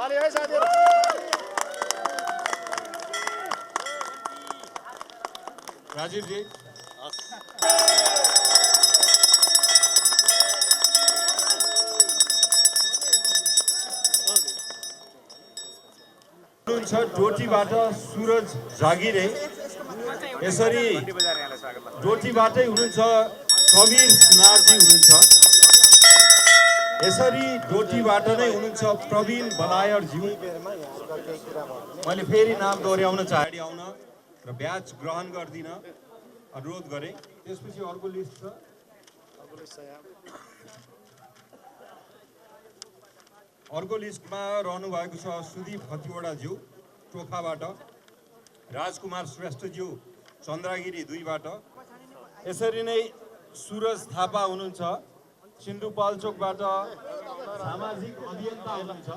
ताली है साथीहरु। राजीव जी हुनुहुन्छ डोटीबाट सुरज जागिरे, यसरी डोटीबाटै हुनुहुन्छ कवीर सुनारजी हुनुहुन्छ, यसरी डोटीबाट नै हुनुहुन्छ प्रवीण बलायरज्यू। मैले फेरि नाम दोहोऱ्याउन चाहे आउन र ब्याज ग्रहण गर्दिन अनुरोध गरे। त्यसपछि अर्को लिस्ट छ, अर्को लिस्टमा रहनु भएको छ सुदीप हतिवडाज्यू टोखाबाट, राजकुमार श्रेष्ठज्यू चन्द्रगिरी 2 बाट, यसरी नै सुरज थापा हुनुहुन्छ सिन्धुपाल्चोकबाट, सामाजिक अभियन्ता हुनुहुन्छ।